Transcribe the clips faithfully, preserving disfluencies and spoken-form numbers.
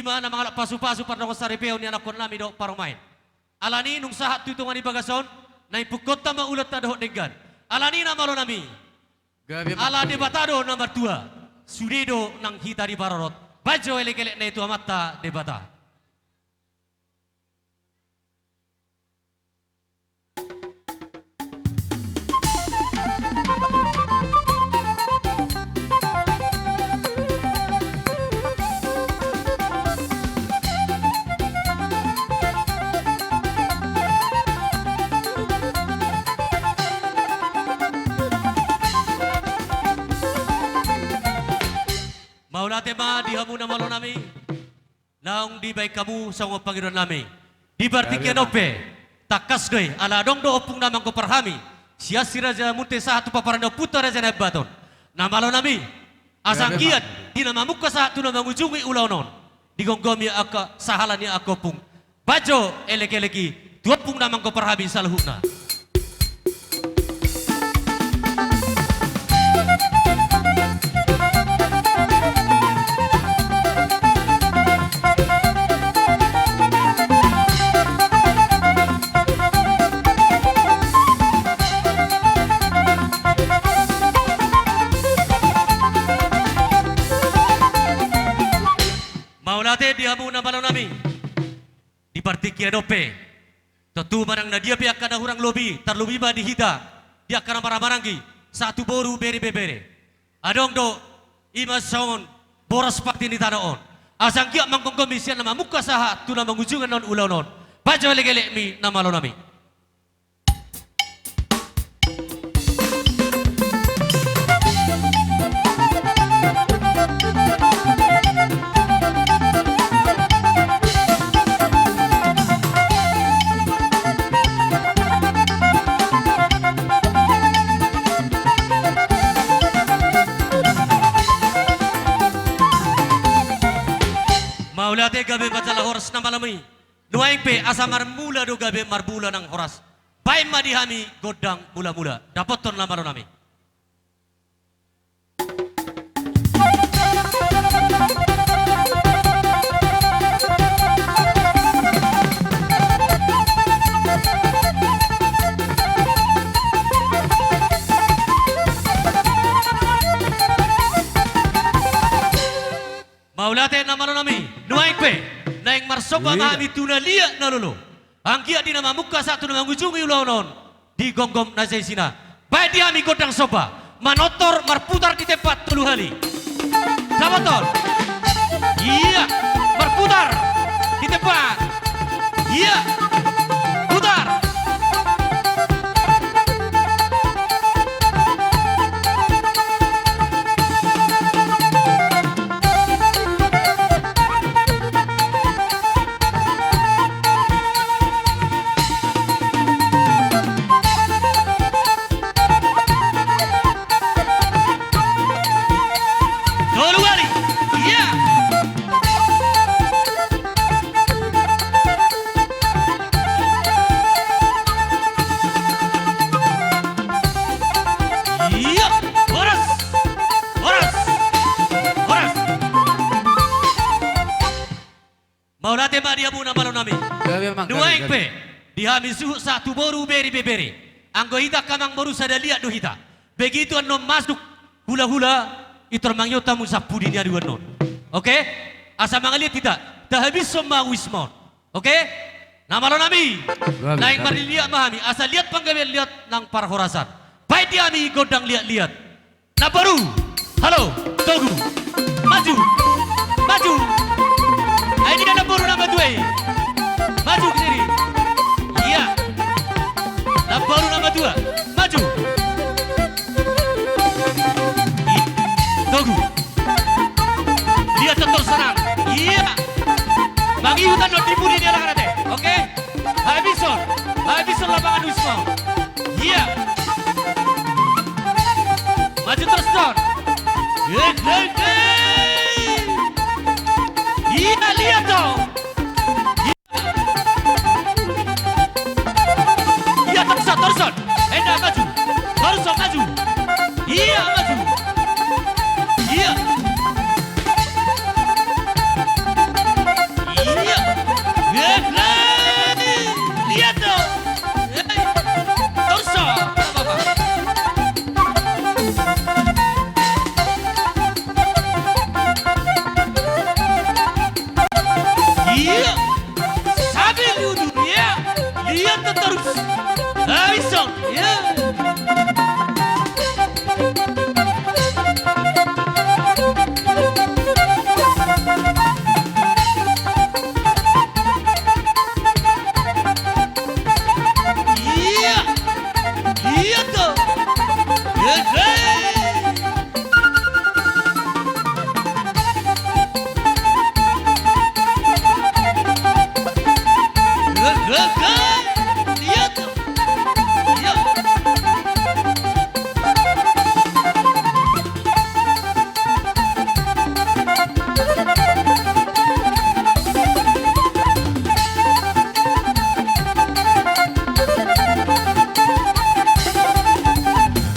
Ima na mangalap pasupasu pardongansaripeon ni anakkonnami dohot parumaen. Alani nunga sahat tu tonga ni bagas on, naeng pungkaonta ma ulaonta dohot denggan. Alani na malonami. Gabe ma. Ala Debata do na martua, sude do nang hita diparorot. Bahen jo elekelek na i tu Amanta Debata. Mauliate ma di hamu na malonami. Naung dibahen hamu songon pangidoannami. Di partingkian on pe, tangkas do i, ala adong do ompung na manggompar hami sian Si Raja Munte sahat tu pomparan ni ompunta Raja Nabaton. Na malonami, asa anggiat di na mamungka sahat tu na mangujungi ulaon on, digomgomi angka sahala ni angka ompung. Bahen jo elekelek i tu ompung na manggompar hami saluhutna. Mauliate di hamu na malonami. Di partingkian on pe, tontu manang na dia pe angka na hurang lobi, tarlobi ma di hita, di angka na marhahamaranggi, sahat tu boru, bere, ibebere. Adong do, ima songon boras pati ni tano on. Asa anggiat manggomgomi sian na mamungka sahat tu na mangujungi annon ulaon on. Bahen jo elekelekmi na malonami. Mauliate, gabe ma jala horas na malonami. Nuaeng pe asa marmula do gabe, marmula nang horas. Bahen ma di hami gondang mulamula. Dapothon na malonami. Mauliate na malonami, nuaeng pe naeng marsomba ma hami tu na liat na lolo. Anggiat di na mamungka sahat tu na mangujungi ulaon on, digomgom na saisina. Bahen di hami gondang somba, manortor marputar di tempat tolu hali. Dapothon. Ia, marputar di tempat. Ia, putar. Tolu hali. Ia. Ia. Horas. Horas. Horas. Mauliate ma di hamu na malonami. Gabe, Mang, gabe, gabe. Nuaeng pe di hami suhut sahat tu boru, bere, ibebere. Anggo hita angka amangboru, sada liat do hita. Begitu annon masuk hulahula, i tor mangihut hamu sampudi ni adu annon. Oke? Asa mangaliat hita, tahabishon ma wisma on. Oke? Na malonami. Gabe, gabe. Naeng marliat ma hami, asa liat panggabean, liat nang parhorasan. Bahen di hami gondang liatliat. Namboru, halo, togu, maju, maju. Ai dia namboru na matua i? Maju ke sini. Ia. Namboru na matua, maju. I-, togu. Dia tonton senang. Ia. Mangihut annon di pudi ni halak ate. Oke? Habishon, habishon lapangan wisma. Ia. Maju terus, Ton. Hei, hei, hei. Ia, liat dong. Ia. Ia, terus, Ton, terus, Ton. Enda, maju. Terus, Ton, maju. Ia, maju. Ia. Oke, lihat tuh. Iya.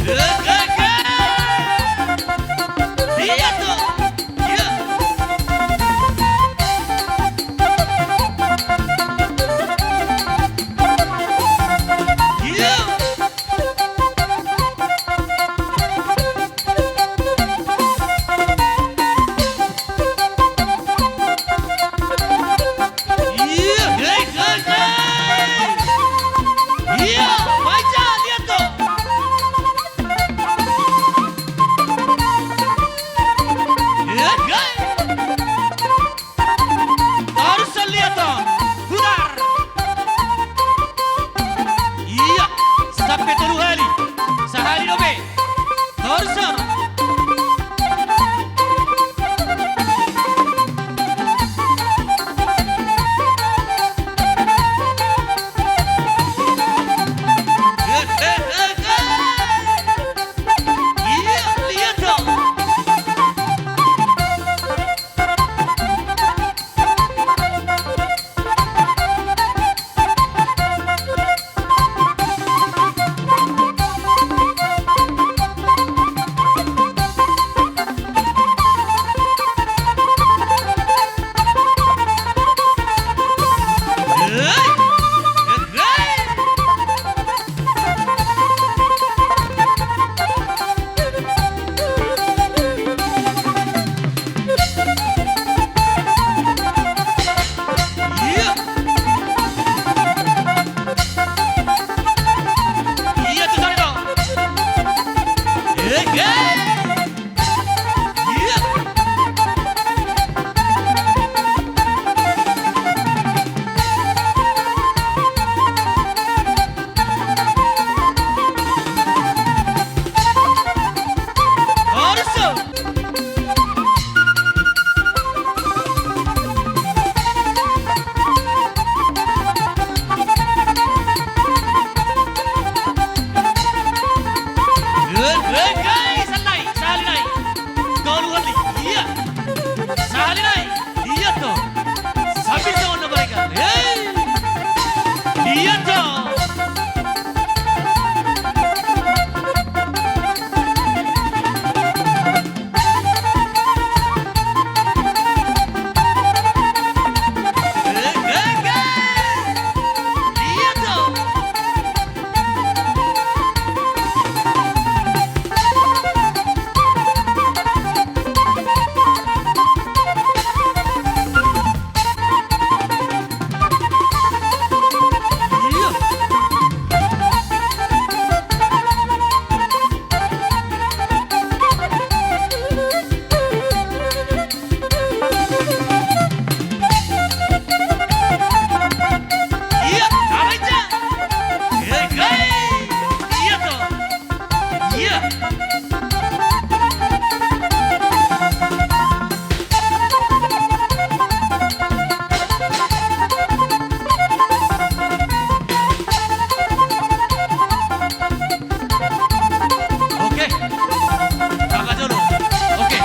Oke, oke. Lihat tuh. Iya. Iya. Iya, hei, hei, hei. Iya, baca, lihat tuh. Iya, hei. Torus, lihat tuh. Putar. Iya, sampai tolu kali. Sahali dope. Torus. Eh, eh, eh, eh. Iya, lihat tuh. Hei, hei, hei, sahali nai, sahali nai. Tolu kali, iya. Sahali nai, iya tuh. Sambil sama na mereka. Hei. Iya tuh. Iya, apa aja? Hei, hei. Iya tuh. Iya. Oke. Angka jolo. Oke.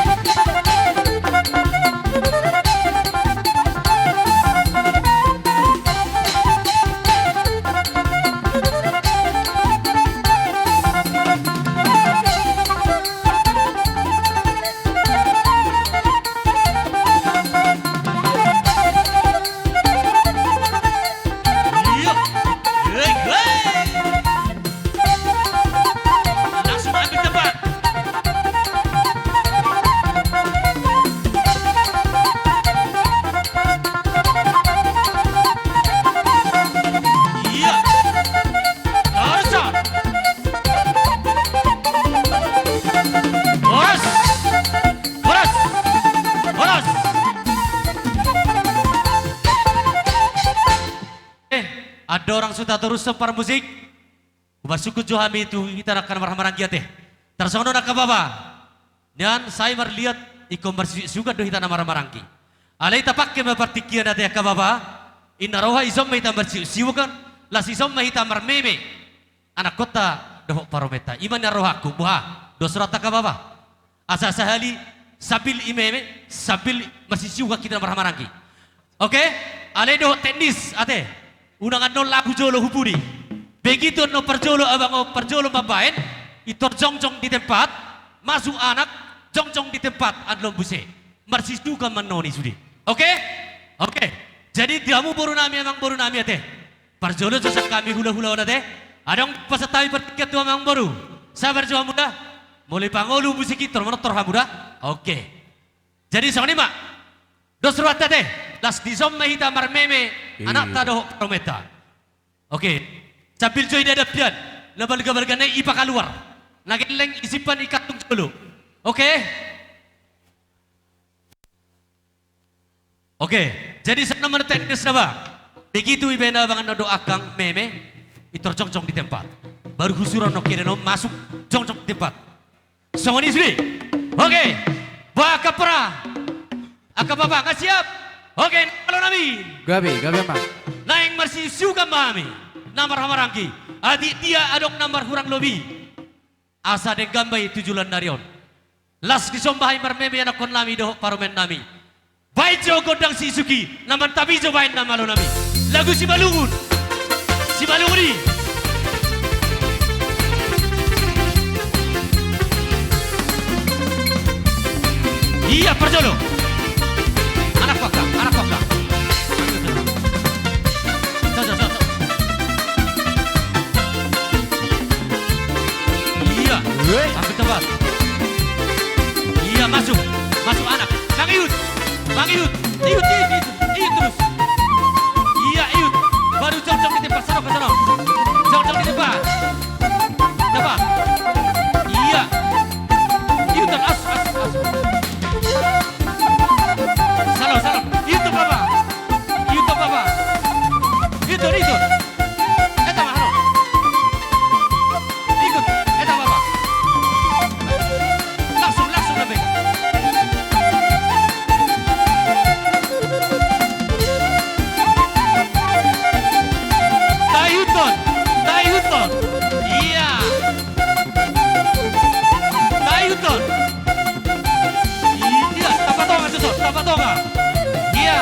Iya. Hei, hei. Langsung ambil tempat. Iya. Harus. Horas. Horas. Horas. Eh, andorang so tatorushon parmusik. Huparsungkun jo hami tu hita angka na marhahamaranggi ate. Tarsongon on angka bapa. Nian sai marliat ingkon marsugatsugat do hita na marhahamaranggi. Alai tapangke ma partingkian ate angka bapa. Inna roha dison ma hita marsiuksiukan, las dison ma hita marmeme. Anakkonta dohot parumaenta. I ma nian rohangku, boha? Dos rohanta angka bapa. Asa sahali sambil i meme, sambil marsiuksiukan hita na marhahamaranggi. Oke? Alai dohot teknis, ate. Unang annon lagu jolo hupudi. Begitu annon parjolo, abang on parjolo mambaen, pintor jongjong di tempat, masuk anak, jongjong di tempat, annon muse. Marsiuksiukan ma annon i sude. Oke? Oke. Jadi di hamu boru nami, amang boru nami, ate. Parjolo so sian hami hulahula on, ate. Adong pasahat hami partingkian tu hamu amang boru. Sabar jo hamu da. Molo i pangolu muse pintor manortor hamu da. Oke. Jadi songon i ma. Dos rohanta, ate. Las dison ma hita marmeme. Iya. Anakta dohot parumaenta. Oke. Sambil jo i dadap pian. Na balga-balga na i pakaluar. Na gelleng i simpan i kantung jolo. Oke. Oke, jadi songon on ma na teknis na ba. Begitu ibaen abang annon dohot angka meme, pintor jongjong di tempat. Baru husuhut annon kiri annon masuk, jongjong di tempat. Songon i sude. Oke, ba angka pora. Angka bapa, nga siap? Oke, na malo nami. Gabe, gabe ma. Naeng marsiuksiukan ma hami. Na marhahamaranggi. Atik dia adong na marhurang lobi. Asa denggan ma i tu joloan ni ari on. Las dison ma hami marmeme anakkon nami dohot parumaen nami. Baen jo gondang siuksiuksi, na mantap i jo baen na malo nami. Lagu Simalungun. Simalungun i. Iya, parjolo. Anak pakka, anak pakka. Sa, sa, sa, sa. Iya. Weh. Hampir tepat. Iya, masuk. Masuk anak. Mangihut. Mangihut. Ihut, ihut, ihut. Ihut terus. Iya, ihut. Baru jongjong di tempat. Sana, ke sana. Jongjong di tempat. Coba. Iya. Ihut, as, as, as. Salam, salam. Ihut, bapa. Ihut, bapa. Ihut, ihut. Eta ma, halo. Ikut, eta bapa. Langsung, langsung na pegang. Taihuthon, taihuthon. Iya. Taihuthon. Iya, tapa tonga, Joson, tapa tonga. Iya.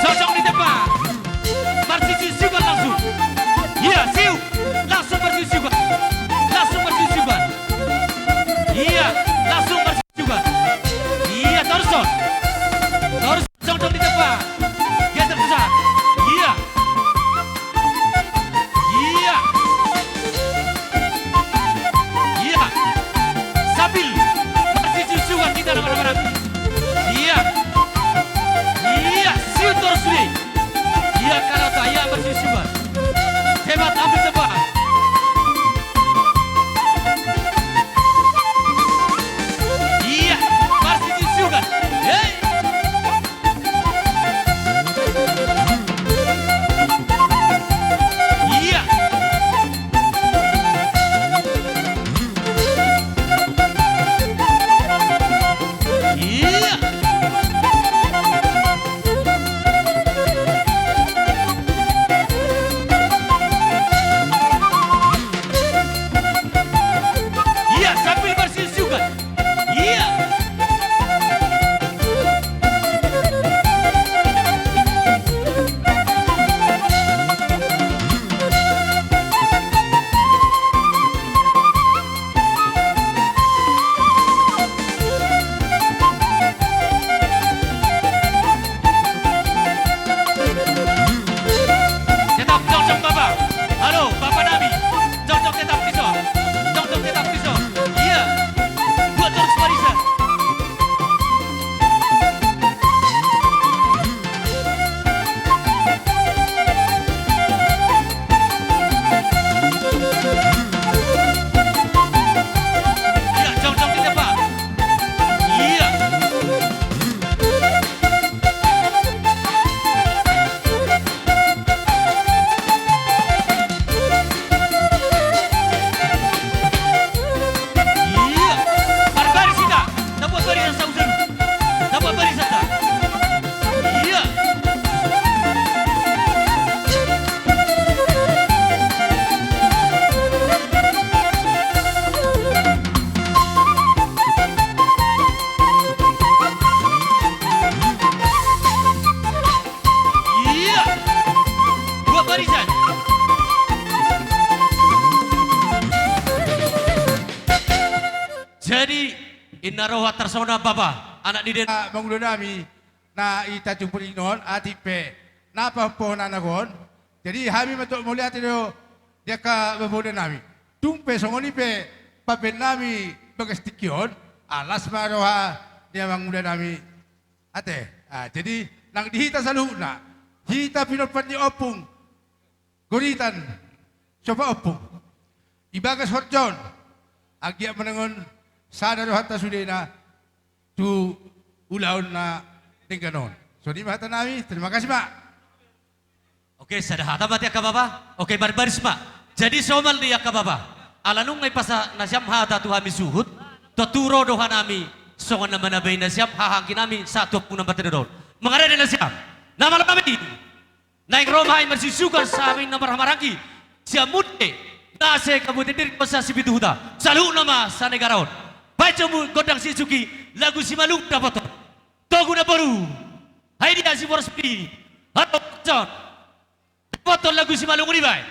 Jongjong di tempat. Marsiuksiukan langsung. Iya, siu. Langsung marsiuksiukan. Langsung marsiuksiukan. Iya, langsung marsiuksiukan. Iya, torus, Son. Torus, jongjong di tempat. Geser, Susan. Iya. Iya. Iya. Sambil marsiuksiukan hita na marhahamaranggi. Iya. Iya, siu torus sude. Iya, karata, iya, marsiuksiukan. Hebat, ambil tempat. Iya, marsiuksiukan. Hei. Iya. Iya. na ro tarsongon on, Bapa, anak ni Denda. Ah, mangula nami, na i Tanjung Beringin on, atik pe na pahompahon anak on. Jadi hami mandok mauliate do di angka bapauda nami. Tung pe songon i pe pambahen nami bagas tingki on, las ma roha ni amangula nami. Ate, ah, jadi nang di hita saluhutna, hita pinomparni ompung, guritan, sopa ompung, di bagas horja on, anggiat ma nang on sada rohanta sudena tu ulaon na denggan on. Songon i ma hata nami, terima kasih, Pak. Oke, sada hata ma di angka bapa. Oke, barbaris ma. Jadi somal di angka bapa. Ala nunga dipasahat nasiam hata tu hami suhut, tontu ro do hanami songon na manabai nasiam, haha anggi nami sahat tu ompung na martinodohon. Mangarade nasiam. Na malo nami. Naeng ro ma hami marsiusiukan sahat hami na marhahamaranggi. Sian Mute, na se Kabupaten Diri, Kota Sipitu Huta. Saluhutna ma sanegara on. Baen jo hamu gondang sisungkun, lagu Simalungun dapothon. Togu namboru. Ai dia si boras pidi. Halo, John. Dapothon lagu Simalungun i baen.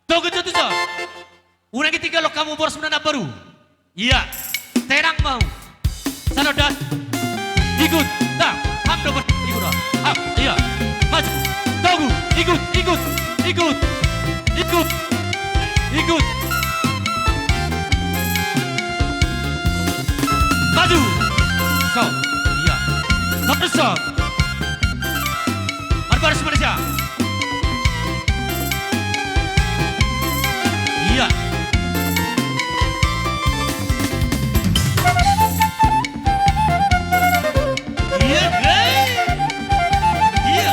Togu jo tu son. Unang ditinggalhon hamu borasmuna namboru. Ia. Tenang ma hamu. Sada, dua. Ikut. Tang. Ham do, ikut. Ham. Ia. Maju. Togu. Ikut. Ikut. Ikut. Ikut. Ikut. Maju. So. Ia. Terus so. Barbaris ma nisian. Ia. Ia, hei. Ia.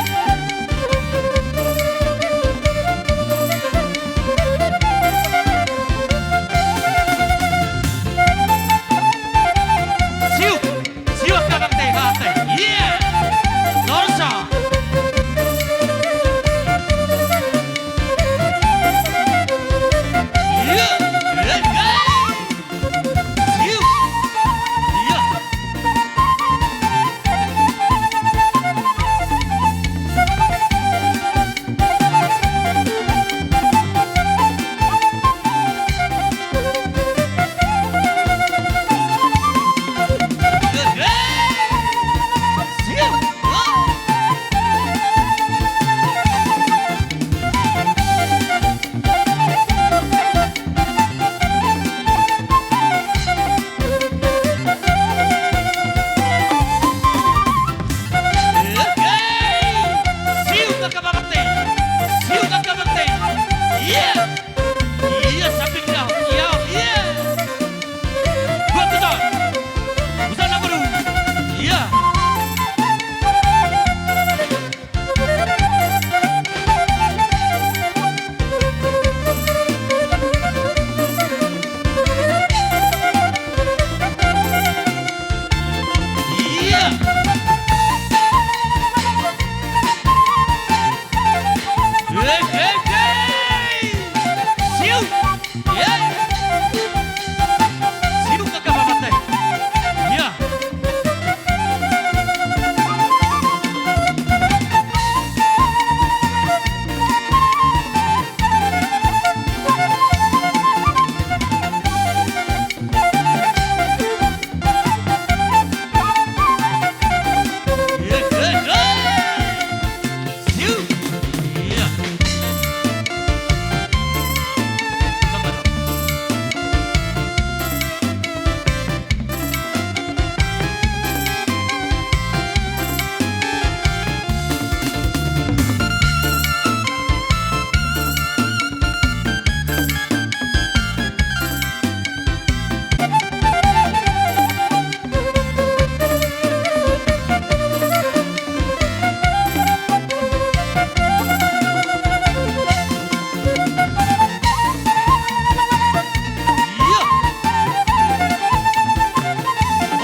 Siu. Siu angka bangte, bangte. Ia. Torsa. Ia. Ia. Siu. Ia. Siu angka bangte. Siu angka bangte. Ia. Ia, samping dia. Ia, ia. Buat betul. Busan apa lu? Ia. Ia. Hei, hei, hei. Siu. Ia. Siu angka bangte. Ia.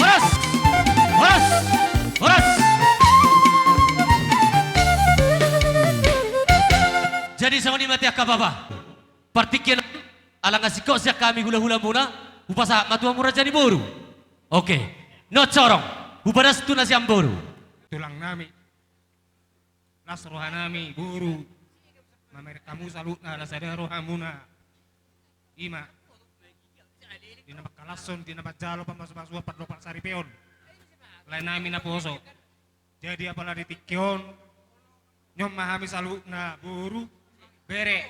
Horas! Horas! Horas! Jadi songon i ma di angka bapa. Partingkian ala nga singkop sian hami hulahulamuna, hupasahat ma tu hamu raja ni boru. Oke. Nunga sorong, hupadas tu na sian boru. Tulang nami. Las roha nami, boru. Mamereng hamu saluhutna, las sada rohamuna. I ma. Di na mangkal- Laos on di na manjalo pamasumasuon pardopak saripeon. Lae nami naposo. Jadi apala di tingki on, nion ma hami saluhutna boru, bere,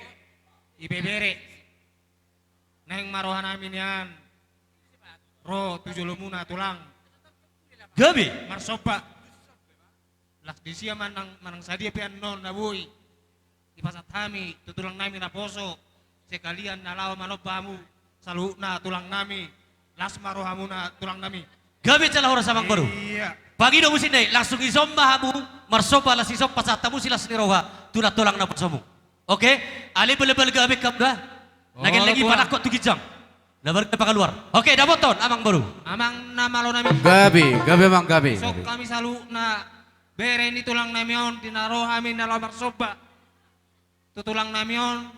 ibebere. Naeng ma roha nami nian ro tu jolomuna tulang. Gabe. Marsomba. Laos disi ma nang, manang sadia pe annon na boi dipasahat hami tu tulang nami naposo, sekalian na laho manomba hamu saluhutna tulang nami. Las ma rohamuna tulang nami. Gabe jala horas amang boru. Iya. Pangido muse nai, langsung ison ma hamu marsomba, laos ison pasahat hamu silas ni roha tu na tulang naposomu. Oke, ale bal-bal gabe kam da. Na gelleng i panangkok tu ginjang. Na baru kita pakaluar. Oke, dapothon amang boru. Amang na malo nami. Gabe, gabe amang gabe. Isok hami saluhutna bere ni tulang nami on di na ro hami na laho marsomba tu tulang nami on,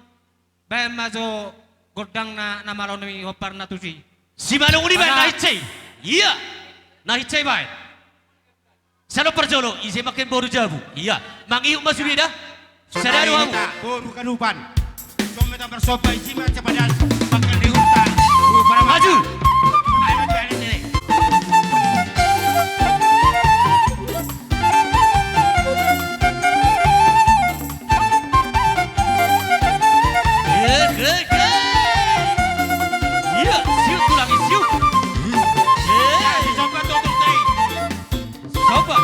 baen ma jo gondangna na malo nami hombar na tusi. Simalungun i baen na hinsa i. Iya. Na hinsa i baen. Salom parjolo, ise ma ken boru jabu. Iya. Mangihut ma sude da. Sada do hamu. Boru Kadupan. Song meta marsomba isi ma cepadan. Pakai diunta. Maju. Iya, siu tulang i, siu. Iya. Sobat.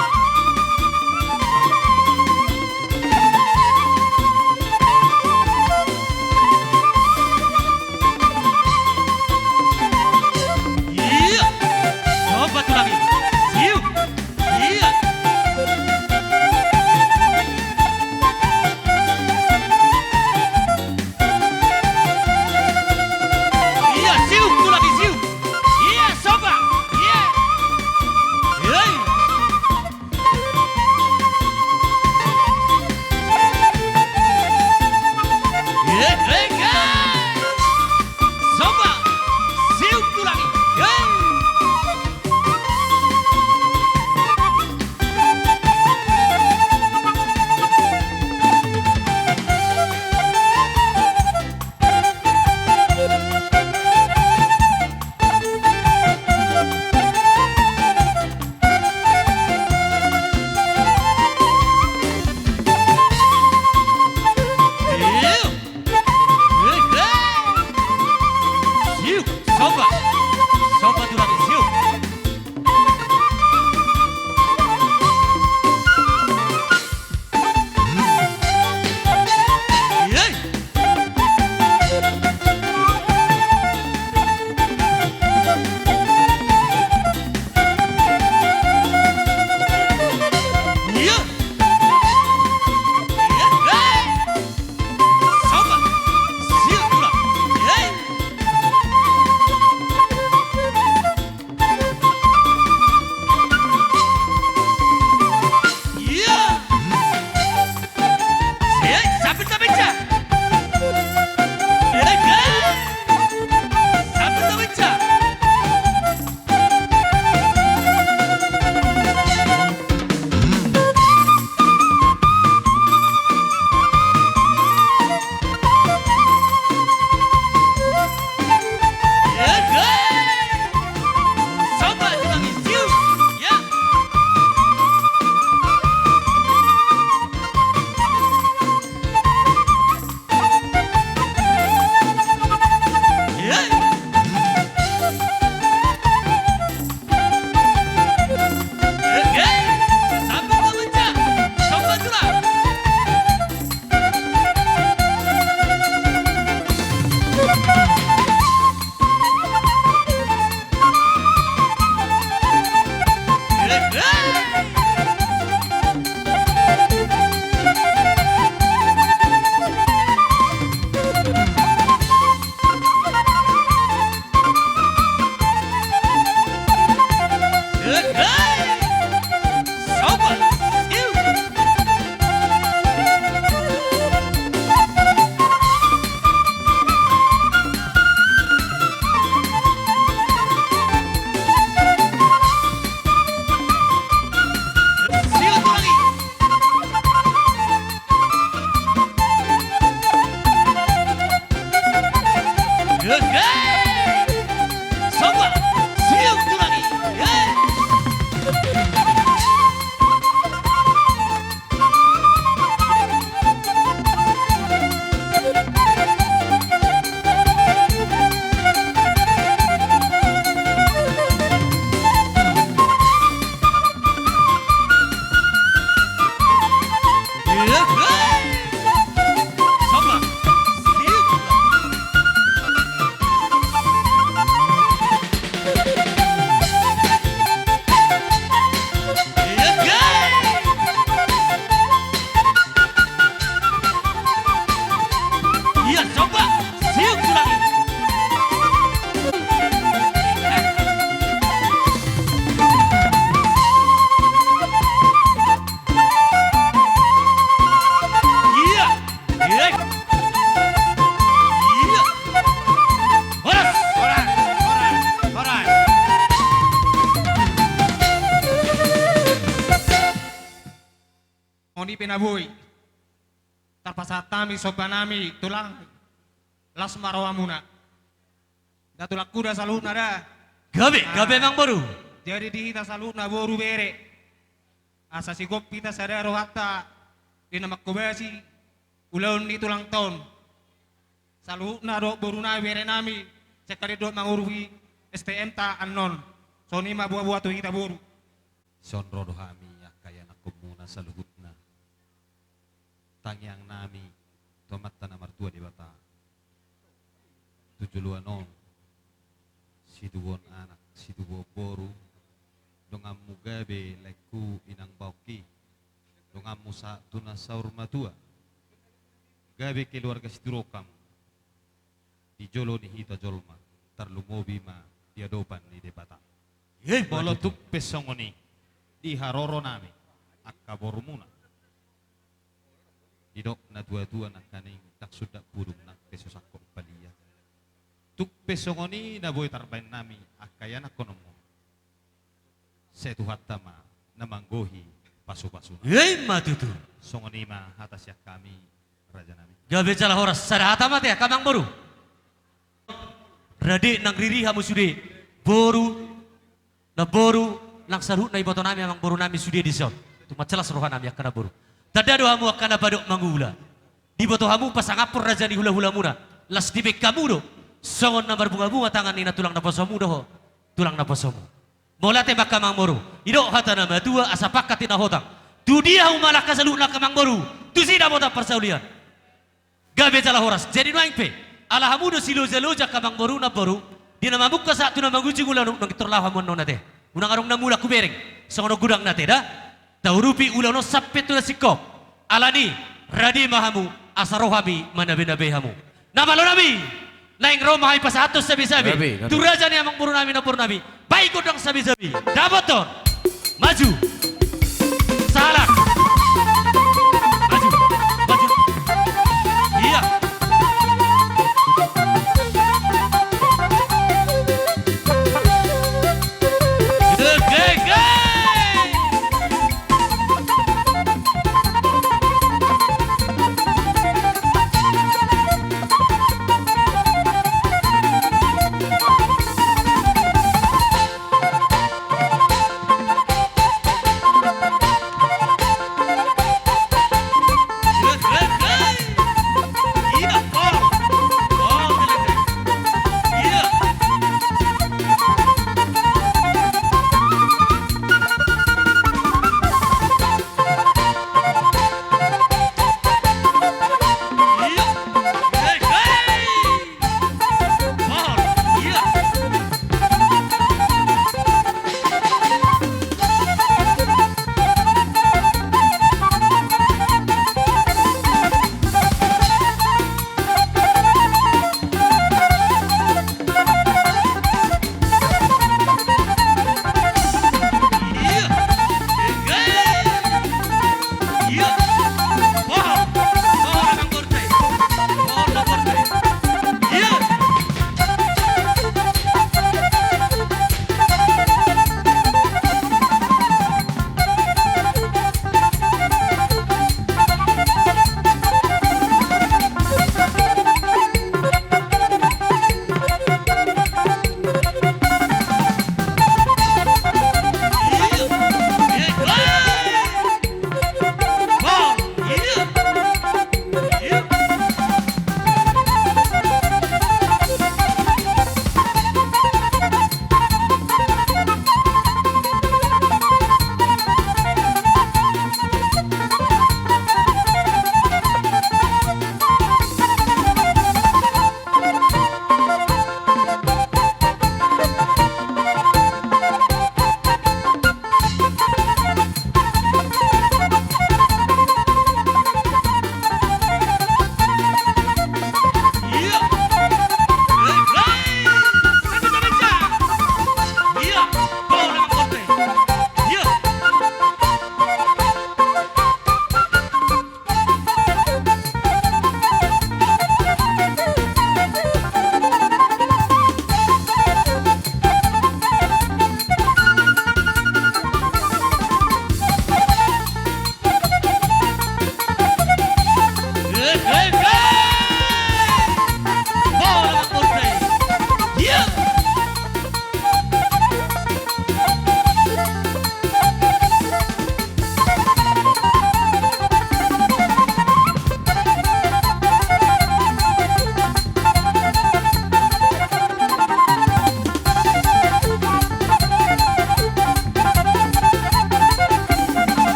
Iya, coba. Siuk, tulang. Iya. Iya. Iya. Horas. Horas, horas, horas. Songon i pe na boi. Tarpasahat hami somba nami, tulang. Las ma rohamuna. Da tulangku da saluhutna da. Gabe, gabe, amangboru. Jadi di hita saluhutna boru bere, asa sigompa hita sada rohanta di na manghobasi ulaon ni tulang ta on. Saluhutna dohot boru nami, bere nami, sahali dohot mangurupi S T M ta annon. Songon i ma boa-boa tu hita boru. Songon ro do hami angka ianakhonmuna saluhutna. Tangiang nami tu Amanta na martua Debata, tu joloan on, situbuon anak, situbuon boru, donganmu gabe laengku inang baoki, donganmu sahat tu na saur matua, gabe keluarga siturokam di jolo ni hita jolma, tarlumobi ma di adopan ni Debata. Molo tung pe songon i, di haroro nami angka borumuna. Didok na tua-tua nangkaning, ndang sundat pudung nang pe so sangkot palia. Tung pe songon i na boi tarbaen nami angka ianakhononmu, sai Tuhanta ma na manggohi pasu-pasuna. Ima tutu. Songon i ma hata sian hami, raja nami. Gabe jala horas. Sada hata ma te, angka amangboru. Rade nang riri hamu sude, boru, namboru, nang saluhutna iboto nami, amangboru nami sude dison. Tung mansai las roha nami angka namboru. Tanda do hamu angka na badok mangula. Diboto hamu pasangaphon raja ni hula-hulamuna. Las dibaen hamu do songon na marbunga-bunga tangan ni na tulang naposomu dohot tulang naposomu. Mauliate ma angka amangboru. Didok hata na matua, asa pangkat ni na hotang. Tu dia hamu mangalangka saluhutna angka amangboru, tusi dapotan parsaulian. Gabe jala horas. Jadi nuaeng pe, ala hamu do siloja-loja angka amangboru namboru, di na mamungka sahat tu na mangujung ulaon, nunga pintor laho hamu annon ate. Unang adong na mulak hubereng, songon on godangna ate da. Taurupi ulaon on sampe tu na singkop. Alani, rade ma hamu, asa ro hami manabe-nabe hamu. Na malo nami, naeng ro ma hami pasahathon sabe-sabe. Gabe, gabe. Tu raja ni amangboru nami, namboru nami. Bahen gondang sabe-sabe. Dapothon. Maju. Sahalak. Maju. Maju. Iya. Gege.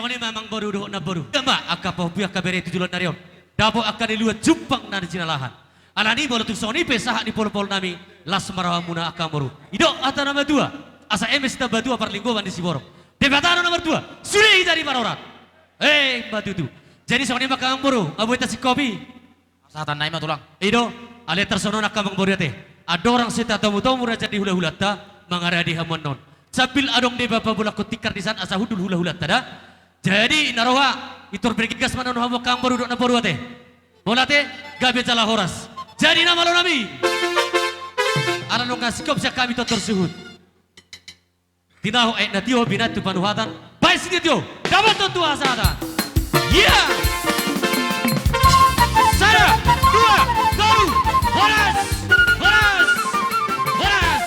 Songon i ma amangboru dohot namboru. Ia ma angka pahompu, angka bere tu joloan ni ari on. Dapot angka na niula jumpang na jinalahan. Alani molo tung songon i pe sahat ni palu-palu nami, las ma rohamuna angka amangboru. I do hata na matua. Asa eme sitamba tua parlinggoman ni siborok. Debata do na martua. Sude hita diparorot. Eh, ima tutu. Jadi songon i ma angka amangboru, nga boi tasingkop i. Sahatan nai ma tulang. I do, alai tarsongon on angka amangboru ate. Andorang sai tatomu-tomu raja ni hula-hulanta, mangaradi hamu annon. Sambil adong deba pabolangkon tikar di san asa hundul hula-hulanta da. Jadi na roha, pintor bergegas ma annon hamu angka amangboru dohot namboru ate. Mauliate, gabe jala horas. Jadi na malo nami. Ala nunga singkop sian hami tontor suhut. Tinahu aek na tio, binantu panuhatan, baen sitia tio, dapothon tu hasahatan. Ia. Sada, dua, tolu, horas, horas, horas.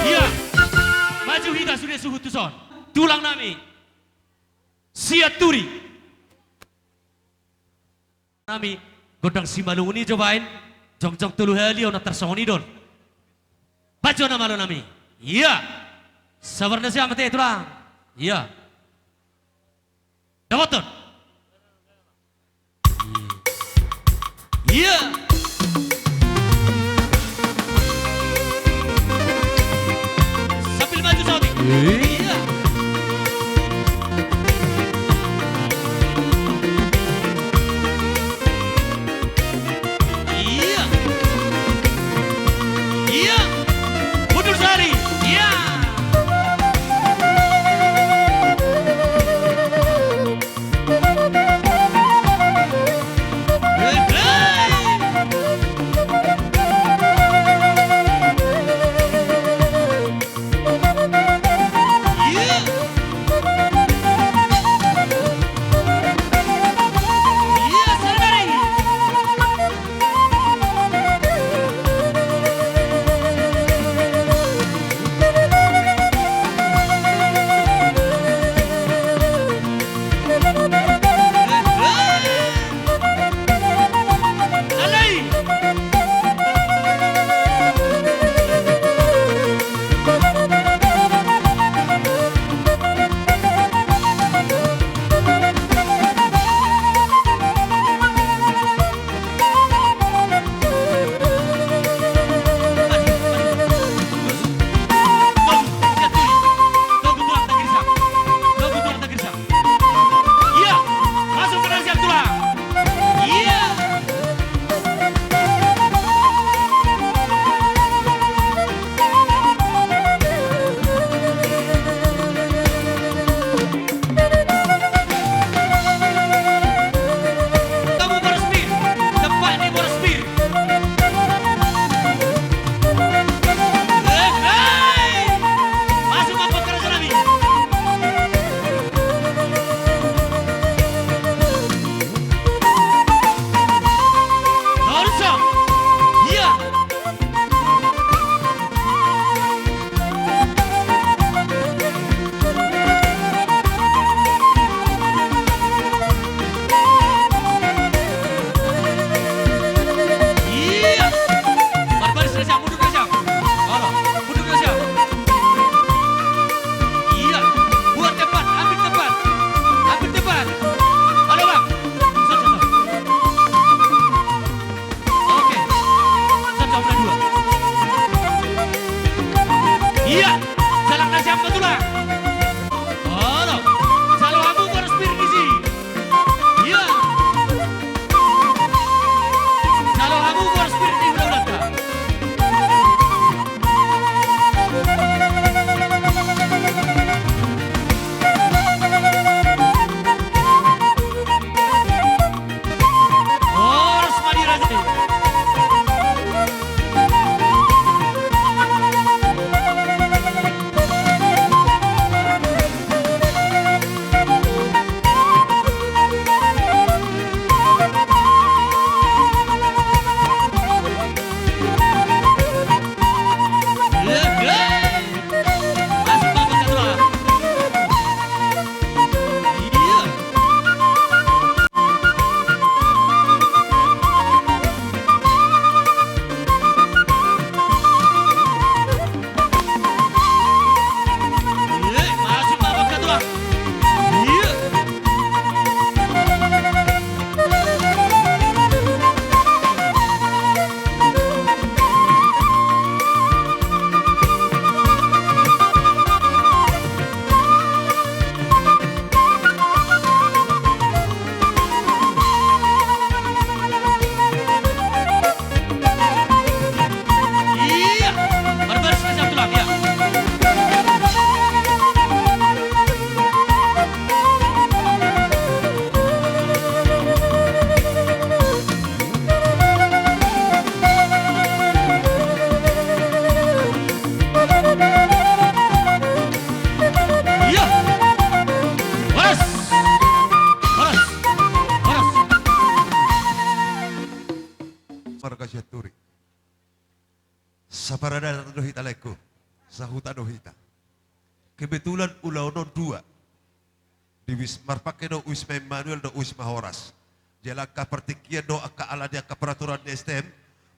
Ia. Maju hita sude suhut tuson. Tulang nami. Sian Turi. Nami, gondang simalungun i jo baen, jongjong tolu hali, unang tarsongon i do on. Baen jo na malo nami. Ia. Sabar na siam ate tulang. Ia. Dapothon. Ia. Sambil maju saotik. Ia. Ia. Ia. Mundur sahali. Ia. Saparadaton do hita, laengku. Sahuta do hita. Kebetulan ulaon on dua. Di Wis-, marpangke do Wisma Immanuel dohot Wisma Horas. Jala angka partingkian dohot angka ala ni angka peraturan ni S T M,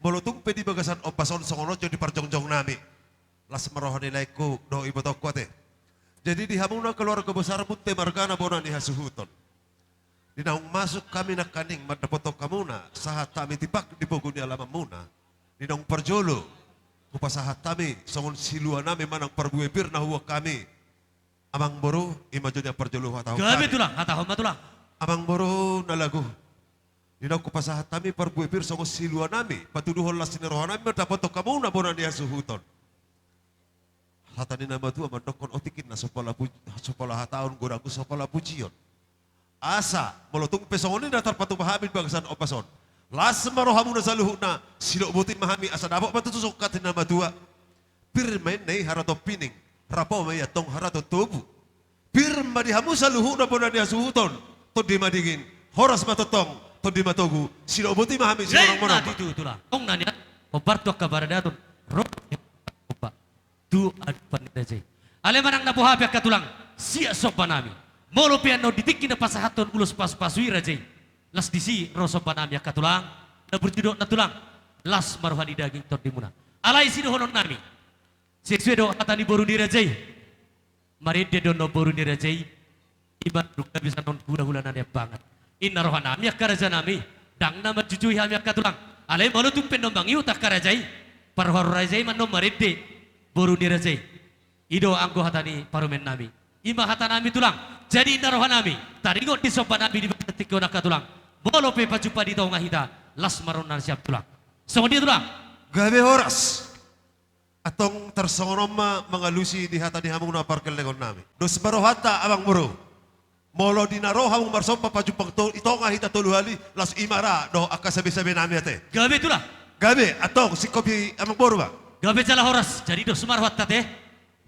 molo tung pe di bagasan ombas on songon on jo di parjongjong nami. Las ma roha ni laengku dohot ibotongku ate. Jadi di hamuna keluarga besar Munte margana bona ni hasuhuton. Di naung masuk hami nangkaning mandapothon hamuna, sahat hami tipak di pogu ni alamanmuna. Di naung parjolo, hupasahat hami songon silua nami manang parbue pir na huboan hami. Amangboru, i ma jo nian parjolo huhatahon hami. Gabe tulang, hatahon ma tulang. Amangboru na lagu. Di naung hupasahat hami parbue pir songon silua nami, patuduhon las ni roha nami mandapothon hamuna bona ni hasuhuton. Hata ni na matua mandokkon, otik inna so pola puj-, so pola hataon, godang so pola pujion. Asa molo tung pe songon i na tarpatupa hami di bagasan ombas on, las ma rohamuna saluhutna, sidok boti ma hami asa dapot ma tutu sungkat ni na matua. Pir ma inna i haraton pining, rapo ma i antong haraton tobu. Pir ma di hamu saluhutna bona ni hasuhuton, Tondi Madingin, horas ma tongtong, Tondi Matogu, sidok boti ma hami. Jei, simonang-monang ma. Tulang. Tong na nian, hombar tu angka paradaton, ro, hombar tu adopan ni raja i. Alai manang na boha pe angka tulang, sian somba nami. Molo pe annon di tingki na pasahathon ulos pasupasu i raja i, las disi ro somba nami angka tulang, na burju dohot na tulang, las ma roha ni daging tondimuna. Alai sidohonon nami, sesuai dohot hata ni boru ni raja i. Marende do annon boru ni raja i, i ma dung na bisa annon hulahula na niambangan. Inna roha nami angka raja nami, ndang na manjujui hami angka tulang. Alai molo tung pe annon mangihut angka raja i, parroha raja i ma annon marende boru ni raja i. I do anggo hata ni parumaen nami. I ma hata nami tulang. Jadi inna roha nami, taringot di somba nami di bagasan tingki on angka tulang, molo pe pajumpa di tonga hita, las ma roha nasiam tulang. Songon dia tulang. Gabe horas. Antong tarsongon on ma mangalusi di hata ni hamuna pargellengon nami. Dos ma rohanta amangboru. Molo di na ro hamu marsomba pajumpa to-, di tonga hita tolu hali, laos i ma ra dohot angka sabesabe nami ate. Gabe tulang. Gabe, antong singkop i amangboru ma. Gabe jala horas, jadi dos ma rohanta ate.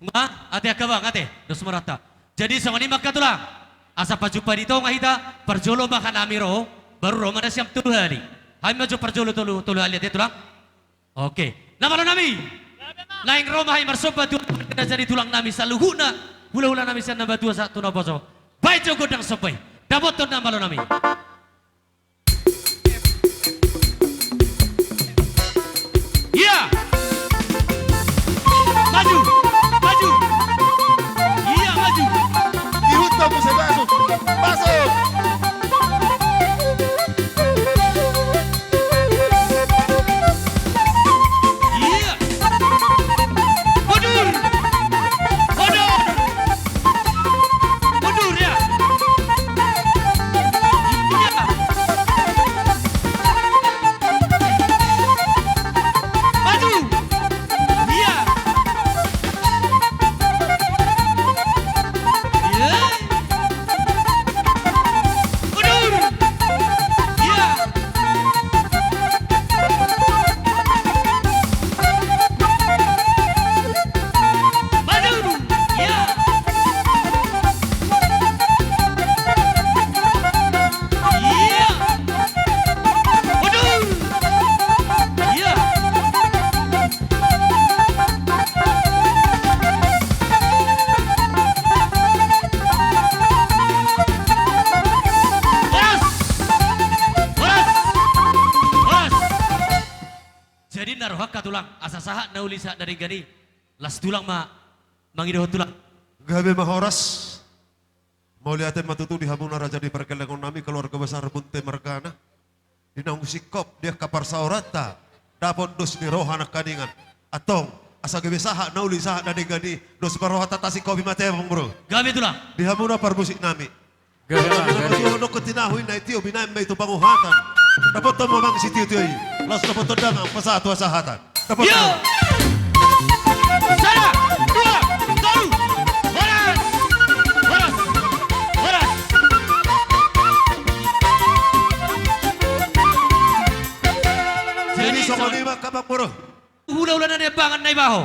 Nga, ate angka bang ate, dos ma rohanta. Jadi songon i ma angka tulang. Asa pajumpa di tonga hita, parjolo ma hanami ro, baru ro ma nasiam tolu hali. Hami ma jo parjolo tolu, tolu hali ate tulang. Oke. Na malo nami. Naeng ro ma hami marsomba tu adopan ni raja ni tulang nami saluhutna, hulahula nami sian na matua sahat tu na poso. Baen jo gondang somba i. Dapothon na malo nami. Ia. Maju. Maju. Ia, maju. Ihut ma muse masuk. Masuk. Iya. Mundur. Mundur. Mundur, ya. Iya. Maju. Iya. Iya. Mundur. Iya. Maju. Iya. Iya. Mundur. Iya. Horas! Horas! Horas! Jadi na roha angka tulang, asa sahat na uli sahat na denggan i, las tulang ma mangidohon tulang. Gabe ma horas. Mauliate ma tutu di hamuna raja ni pargellengon nami, keluarga besar Munte margana. Di naung singkop di angka parsaoranta, dapot dos ni roha nangkaningan. Antong, asa gabe sahat na uli sahat na denggan i, dos ma rohanta, singkopi ma ate amangboru. Gabe tulang. Di hamuna parmusik nami. Gabe ma, gabe. Dohot tinahu i na i tio, binaen ma i tu panguhatan. Dapothon ma amang sitiotio i, laos dapothon damang pasahatpasahatan. Dapothon. Yo. Sada, dua, tolu. Horas. Horas. Horas. Jadi, jadi songon i ma angka amangboru. Hulahula na niambangan na i baho.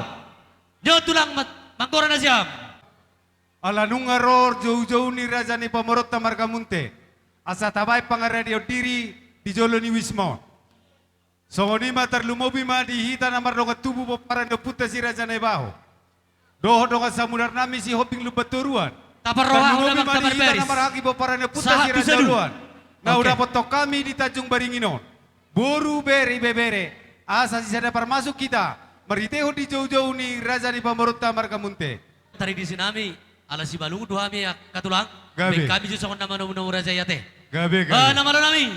Nyo tulang mat-, manggora nasiam. Ala nunga ro joujou ni raja ni pamoruonta marga Munte, asa tabaen pangaradion diri di jolo ni Wisma on. Songon i ma tarlumobi ma di hita na mardongan tubu pomparan ni ompunta Si Raja Naibaho. Dohot dongan samudarnami Sihombing Lumbantoruan. Taparrohahon, tarlumobi ma di hita na marhaki pomparan ni ompunta Si Raja Uluan. Na hudapothon hami di Tanjung Baringin on. Boru, bere, ibebere. Asa sisada parmasuk hita. Marhitehon di joujou ni raja ni pamoruonta marga Munthe. Tradisi nami, ala Simalungun do hami angka tulang. Gabe. Baen hami jo songon na manomunomu raja i ate. Gabe, gabe. Ah, na malo nami.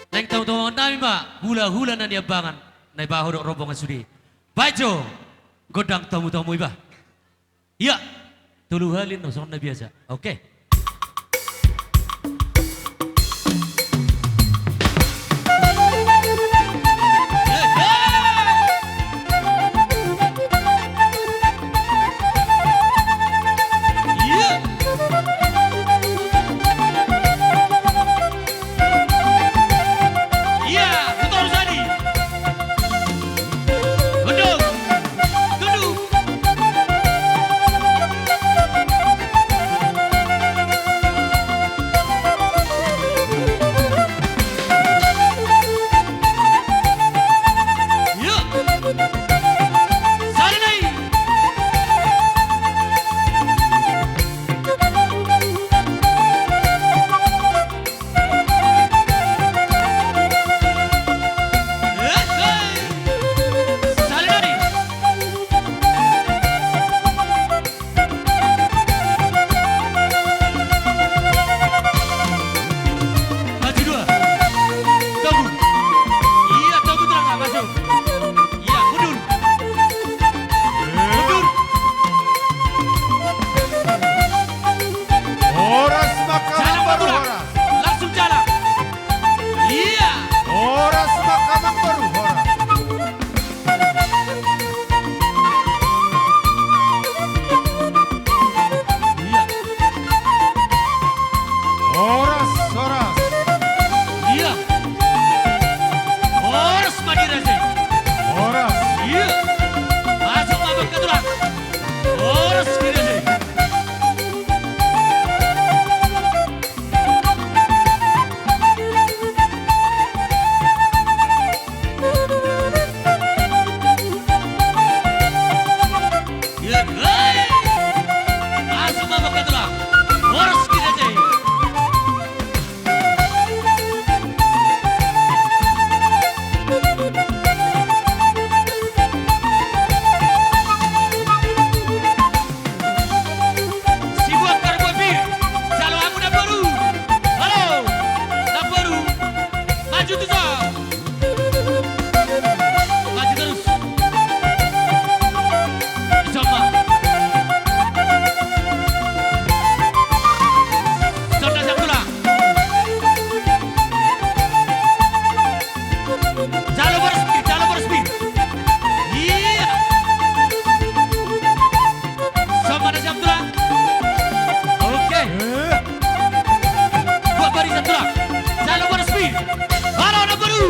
Naeng tamutomuhon nami ma hulahula na niambangan Naibaho dohot rombongan sude. Baen jo gondang tomutomu iba. Ia, tolu hali annon songon na biasa. Oke. Maju dua. Togu. Ia, togu tulang, maju. Ia, mundur. Mundur. Horas ma, amang boru, horas. Langsung jalan. Ia. Horas ma, amang boru, horas. Ia. Horas, horas. Ia. Horas ma di raja i. Horas. Ia. Masuk ma, amang tulang. Horas di raja i. Sibuat parbuat pir, jalo hamu namboru. Halo, namboru. Maju tu son. Maju terus. Di son ma. Di son ma, siap tulang. Jalo boras pir, jalo boras pir. Ia. Son ma na siap tulang. Oke. Buat barisan tulang. Jalo boras pir. Halo, namboru.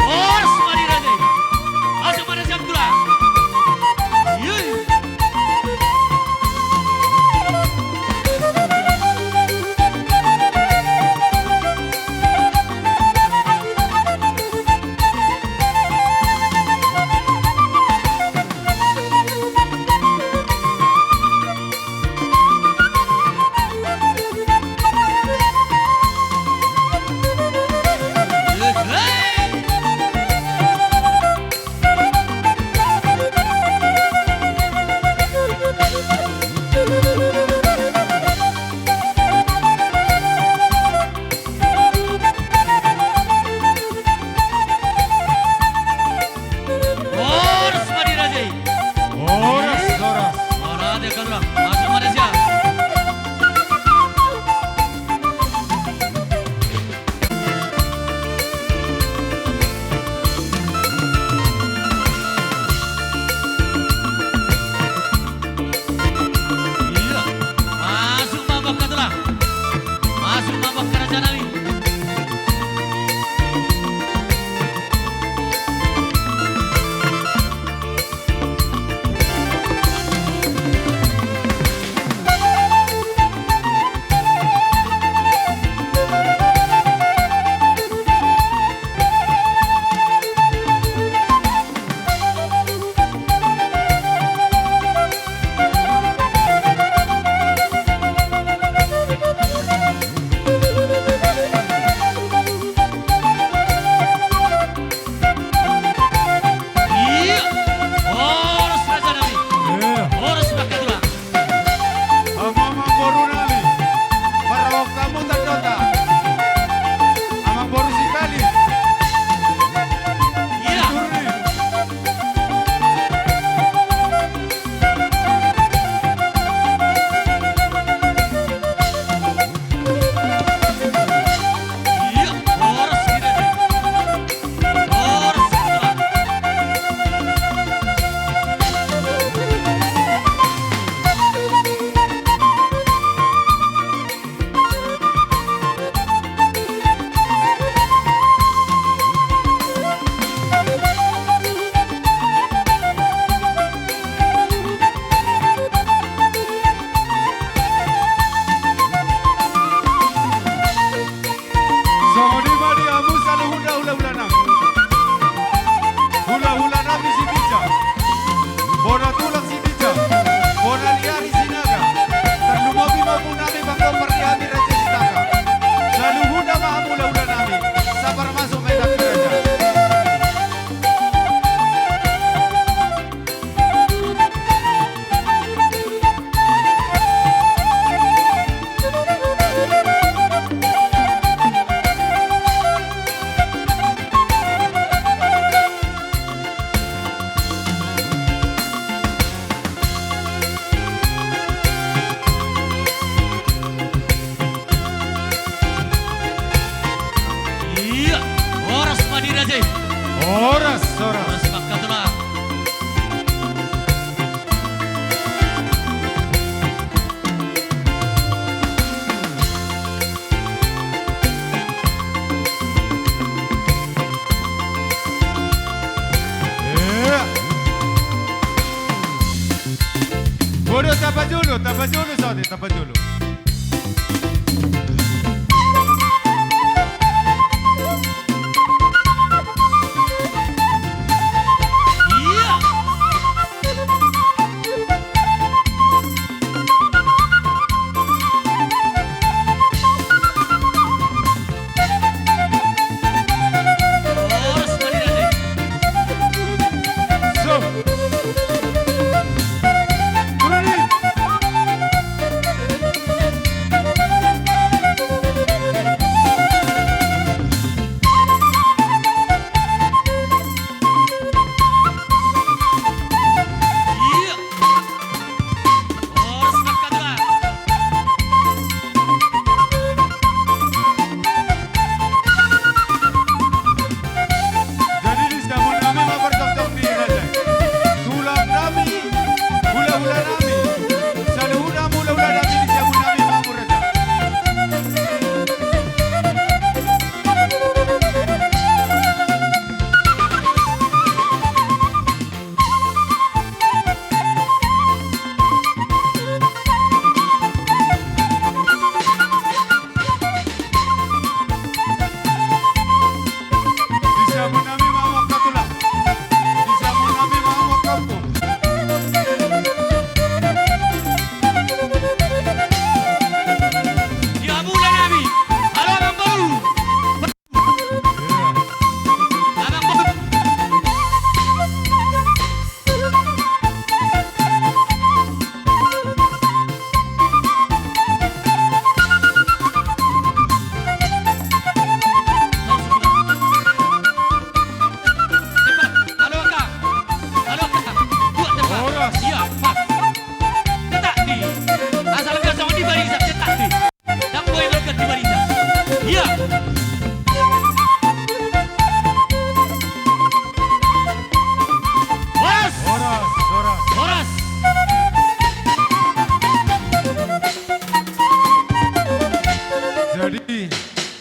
Horas ma di raja i. Asa pada siap tulang. Yui. Horas ma di raja i. Horas, horas. Horas, dia kan, masuk Malaysia. Ia, masuk ma, amang tulang. Masuk ma, amang raja nami. Pardiami Raja Sitanggang. Saluhutna ma hamu hulahula nami. Sabar masuk ma i, raja. Ia, horas ma di raja i. Horas, horas. Horas ma angka tulang. Ia. Bodo, tapajolo, tapajolo, saotik, tapajolo. Ia. Jadi, di siamun nami ma parjongjongan ni raja i. Tulang nami, hulahula nami, saluhutna hulahula nami, di siamun nami ma hamu, raja. Di siamun nami ma hamu angka tulang. Di siamun nami ma hamu angka ompung. Di hamu hulahula nami. Halo, Amang Boru. Horas. Ia, pas. Cetak di. Asal biasa di barisan, cetak di. Ndang boi berkat di barisan. Ia. Horas. Horas, horas. Horas. Jadi,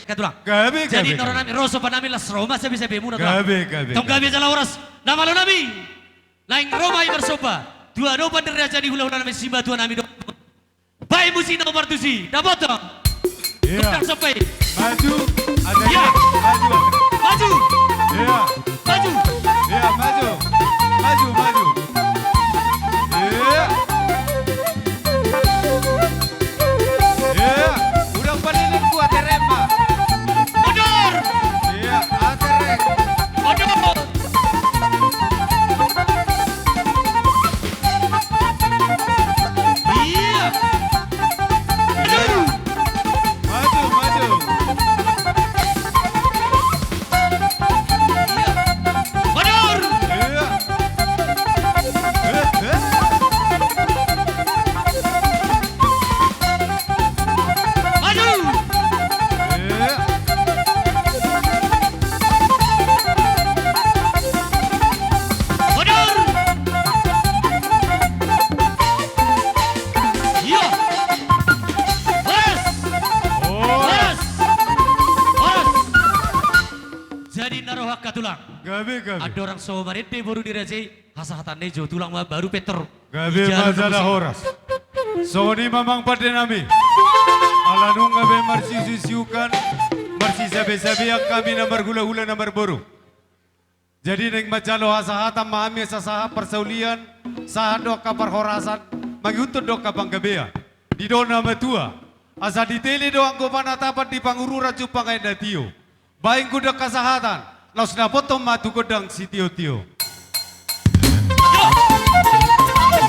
angka tulang. Gabe, gabe, gabe. Jadi, na ro nami, ro sopa nami, las ro ma sabe-sabemuna, tulang. Gabe, gabe, gabe. Tong gabe jala horas. Na malo nami. Naeng ro ma i marsopa tu adopan ni raja ni hulahula nami, simatua nami do. Baen musik na martusi, dapotan. Ia. Tukang sopa i. Maju. Ia. Maju. Maju. Ia. Maju. Ia, maju. Maju, maju. Ia. Ia. Udah paling kuat, terema. Mundur. Ia, aterek. Mundur. Ia. Maju. Maju, maju. Ia. Mundur. Ia. Eh, eh. Maju. Ia. Mundur. Ia. Horas. Horas. Horas. Jadi na ro angka tulang. Gabe, gabe. Andorang so marende boru ni raja i, hasahatan na i jo tulang ma baru pintor. Gabe ma jala horas. Songon i ma amang pande nami. Ala nunga be marsiusiukan, marsisabesabean hami na marhulahula na marboru. Jadi naeng manjalo hasahatan ma hami asa sahat parsaulian, sahat do angka parhorasan, mangihuthon do angka panggabean. Didok na matua. Asa ditele do anggo panatapan di Pangururan jumpang aek na tio. Baen gondang hasahatan, laos dapothon ma tu gondang sitiotio.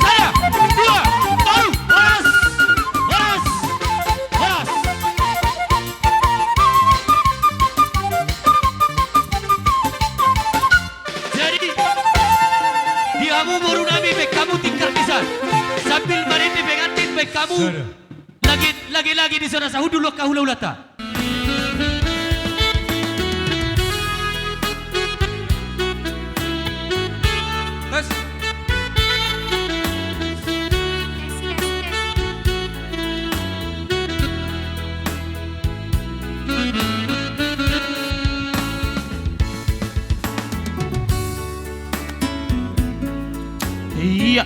Sada, dua, tolu, horas, horas, horas. Jadi, di hamu boru nami, baen hamu tingkar pisan. Sambil marende pengantin, baen hamu. Sada. Lagi, lagi, lagi di sana, sahudul loka hula-hulata. Tes. Iya.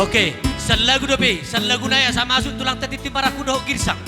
Oke, sallagu dope, sallagu nai asa masuk tulangta Tintin marangkup dohot Girsang.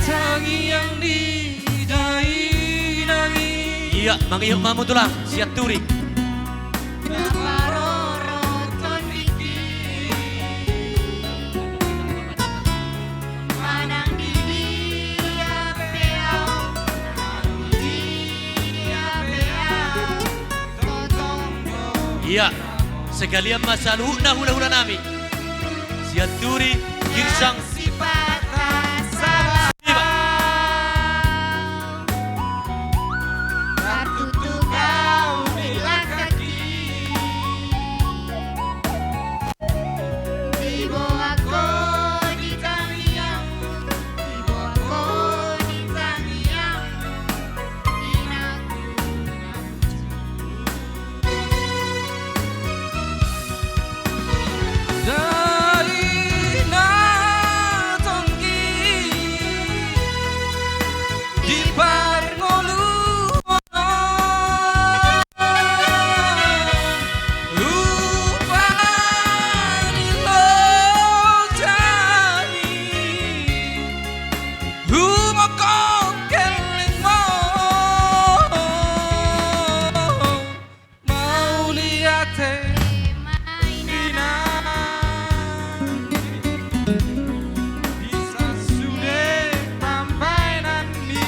Tangiang ni dainang i. Ia, mangihut ma hamu tulang, Sianturi. Na marorot tondingki. Manang di dia pe au, manang di dia pe au, tongtong do. Ia, sekalian ma saluhutna hula-hula nami. Sianturi, Girsang. Sipata salam. Ima. Tartutup au di langkangki. Diboan ho di tangiang, diboan ho di tangiang, inangku. Dainang tonggi di parngoluan, rupani lojami, humongkop gellengmu. Mauliate ma inang, bisa sude pambahenan ni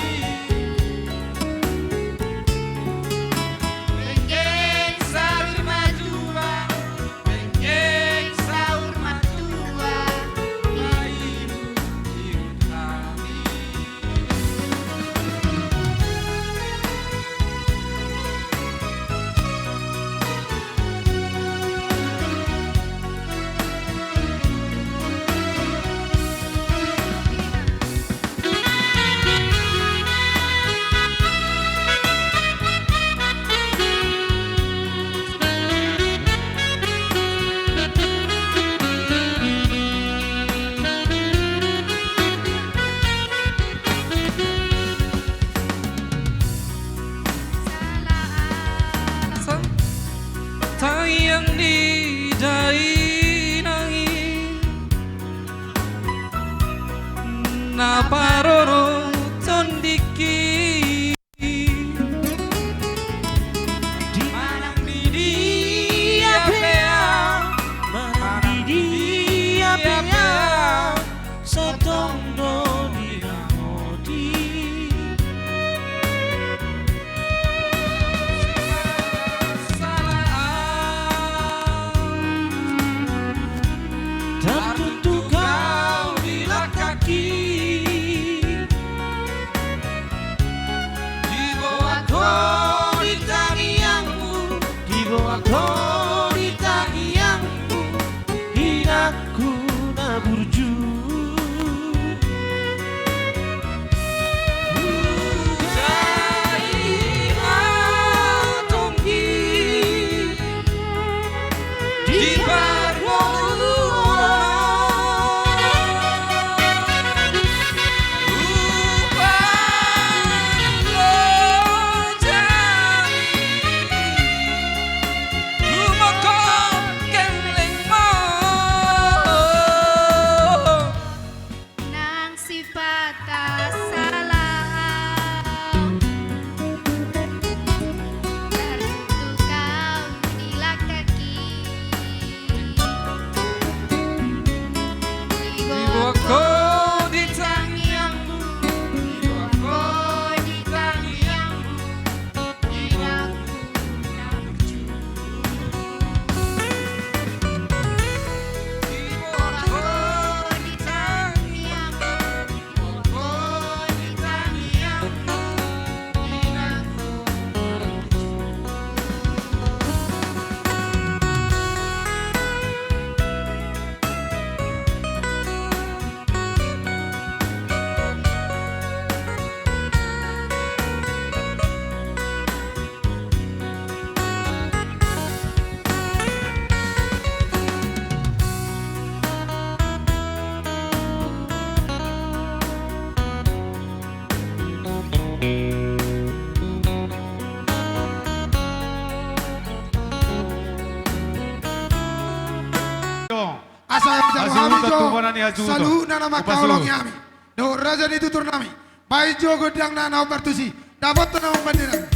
tu bona ni hasuhuton. Saluhutna na mangkaholongi hami dohot raja ni tutur nami. Baen jo gondangna na hombar tusi. Dapothon na mambahen nami.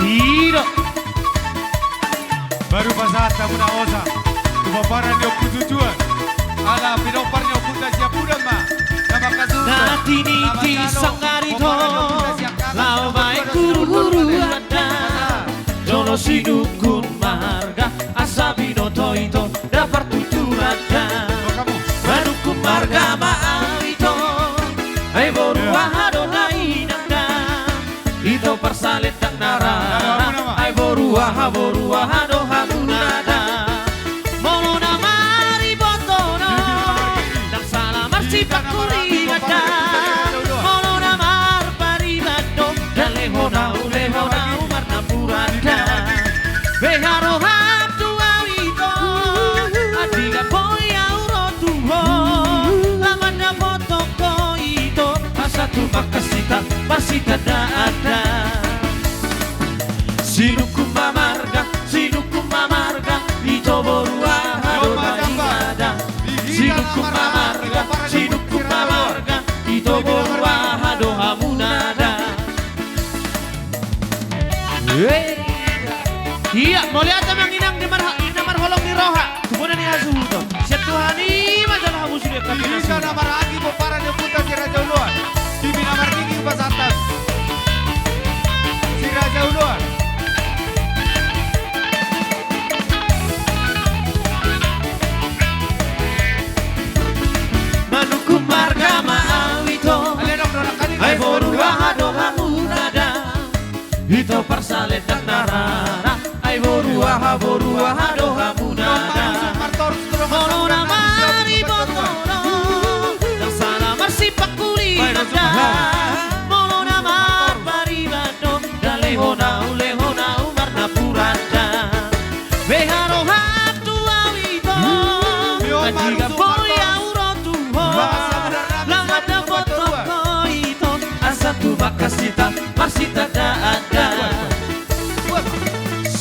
I do. Baru pasahat hamu na hosa tu pomparan ni Ompu Tujuan. Ala pinompar ni ompunta Siampudan ma na mangkasuhuton. Na tiniti sanggar ito, laho baen huru-huru handa. Jolo sinungkun marga, asa binoto ito, ndang partuturan da. Manungkun marga ma au ito, ai boru aha do na inang da. Ito parsalendang na rara, ai boru aha, boru aha do hamuna da. Molo na mariboto do, ndang sala marsipangkulingan da. Molo na marpariban do, ndang lehon au, lehon au marnapuran da. Beha roham tu au ito, andigan boi au ro tu ho. Laho mandapothon ho ito, asa tumangkas hita marsitandaan da. Sinungkun ma marga, sinungkun ma marga, ito boru aha do na inang da. Sinungkun ma marga, sinungkun ma marga, ito boru aha do hamuna da. Ia, mauliate ma amang inang na marha-, na marholong ni roha. Tu bona ni hasuhuton. Sian Tuhan i ma jala hamu sude. Di hita na marhaha pomparan ni ompunta Si Raja Oloan. Di hita na marnini pasahat. Si Raja Oloan. Manungkun marga ma au ito, ai boru aha do hamuna da. Ito parsalendang na rara, ai boru aha, boru aha do hamuna da. Molo na mariboto do, ndang sala marsipangkulingan da. Molo na marpariban do, ndang lehon au, lehon au marnapuran da. Beha roham tu au ito, andigan boi au ro tu ho. Laho mandapothon ho ito, asa tumangkas hita marsitandaan da.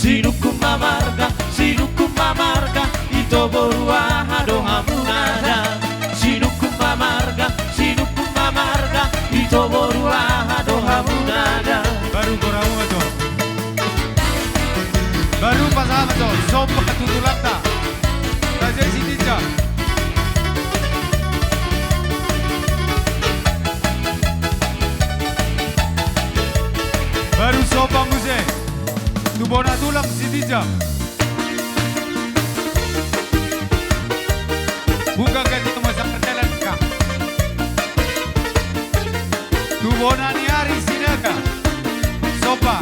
Sinungkun ma marga, sinungkun ma marga, ito boru aha do hamuna da. Sinungkun ma marga, sinungkun ma marga, ito boru aha do hamuna da. Baru boru hamu ma jo. Baru pasahat ma jo. Somba tu tulangta. Raja i Sitinjak. Baru somba muse tu bona tulang Sitinjak. Buka ganti masa pertelan ka. Tu bona ni ari Sinaga. Somba.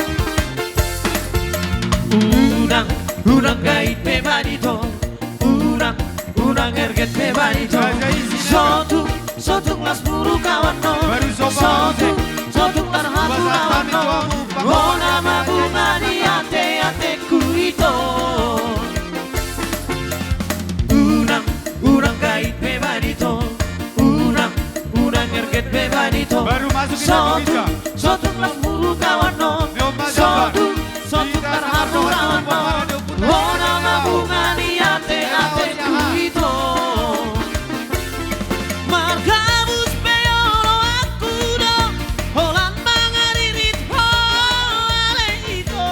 Unang, unang gait pe ba ito. Unang, unang erget pe ba ito. Sotung, sotung las muruk awan no. Sotung, sotung las muruk awan no. Bona ma bunga ni ate-ateku ito. Unang, unang gait pe ba ito. Unang, unang erget pe ba ito. Baru masuk kita. Sotung, sotung las muruk awan no. Sotung, sotung las muruk awan no. Bona ma bunga ni ate-ateku ito. Margabus pe oloanku do, holan mangaririt ho ale ito.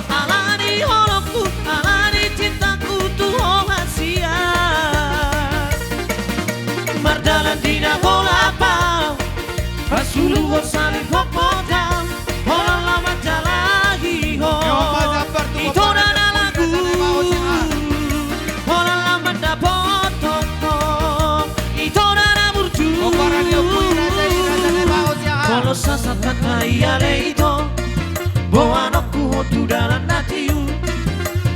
Alani holongku, alani cintaku tu ho hasian. Mardalan di na golap au, pasuluhon salib ho podam, holan laho manjalahi ho. Ito da na lagu, holan laho mandapothon ho. Ito da na burju. Molo sasakat hami ale ito, boanonku ho tu dalan na tiu.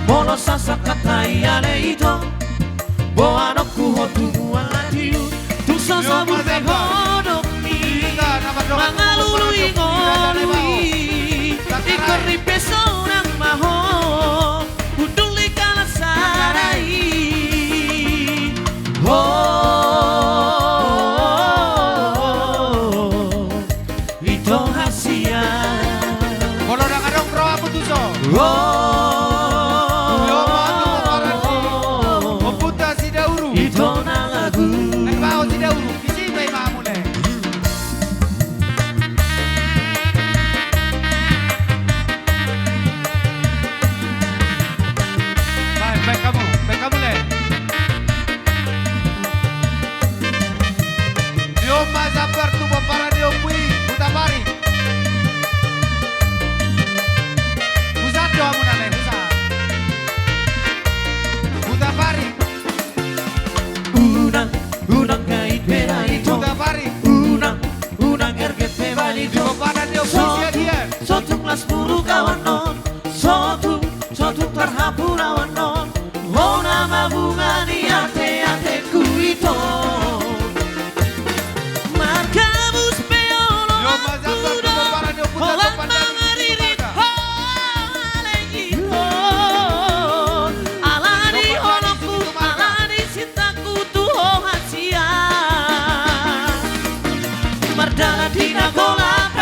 Molo sasakat hami ale ito, boanonku ho tu mual na tiu. Tung so sabur pe ho dok ni mangalului ngolu i, ingkon rimpe sonang ma ho. Hundul di kalas sada i. Ho, ito hasian. Molo ndang adong rohamu tu son. Ho. Masambar tu pomparan ni ompu i, Hutabaring. Husat do hamu na lae, husat. Hutabaring. Unang, unang gait pe bani ito. Hutabaring. Unang, unang erget pe bani ito. Di pomparan ni ompu i, so tung, so tung las muruk ahu annon. So tung, so tung tarhapur ahu annon. Hona ma bunga ni ateatengku ito. Margabus pe olonganku do, holan mangaririt ho ale ito. Alani holongku, alani cintangku tu ho hasian. Mardalan di na golap,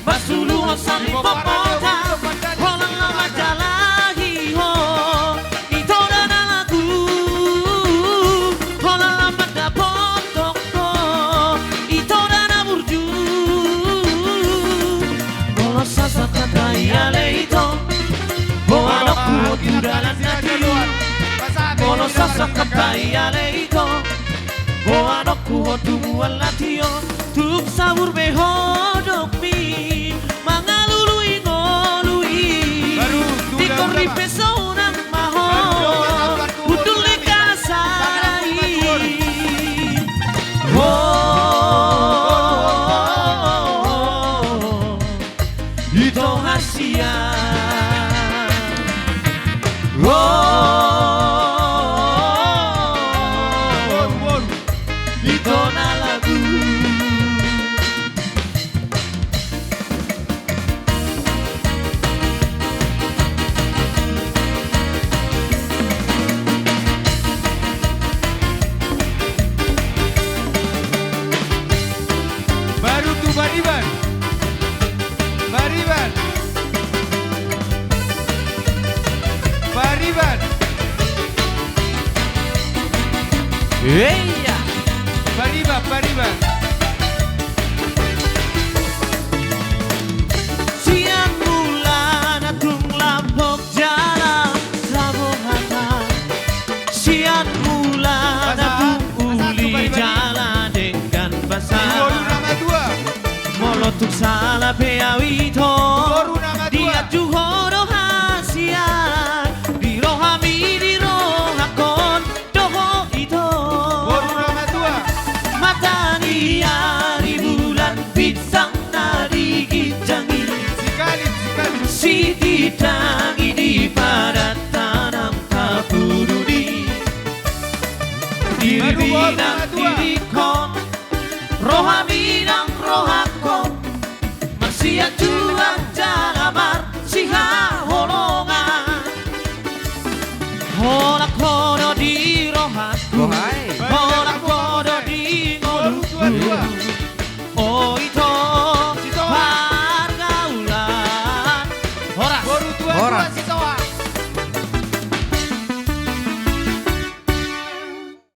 masuluhon sari pompota, holan lam manjalahi ho, ito da na lagu, holan lam mandapothon ho, ito da na burju. Molo sasat hata i ale ito, ho anakku ho tu dalan na tiu. Molo sasat hata i ale ito, ho anakku ho tu mual na tio. Tung saur be hodokmi mangalului ngolu i. Tingkor ni pe sonang ma ho, hundul ni hata sada i. Ho ito hasian. Ho ito na lagu. Baru tu Pariban. Pariban. Pariban. Iya. Pariban, Pariban. Sian mulana tung lambok jala sabohatan. Sian mulana tung uli jala denggan basa. Molo tung sala pe au ito, dianju ho do hasian, di rohami, di rohangkon do ho ito. Mata ni ari, bulan, bintang na di ginjang i, sitindangi di padan tanam tapuduni. Diri nang dirikkon, rohami nang rohangkon, marsianjuang jala marsihaholongan. Holan ho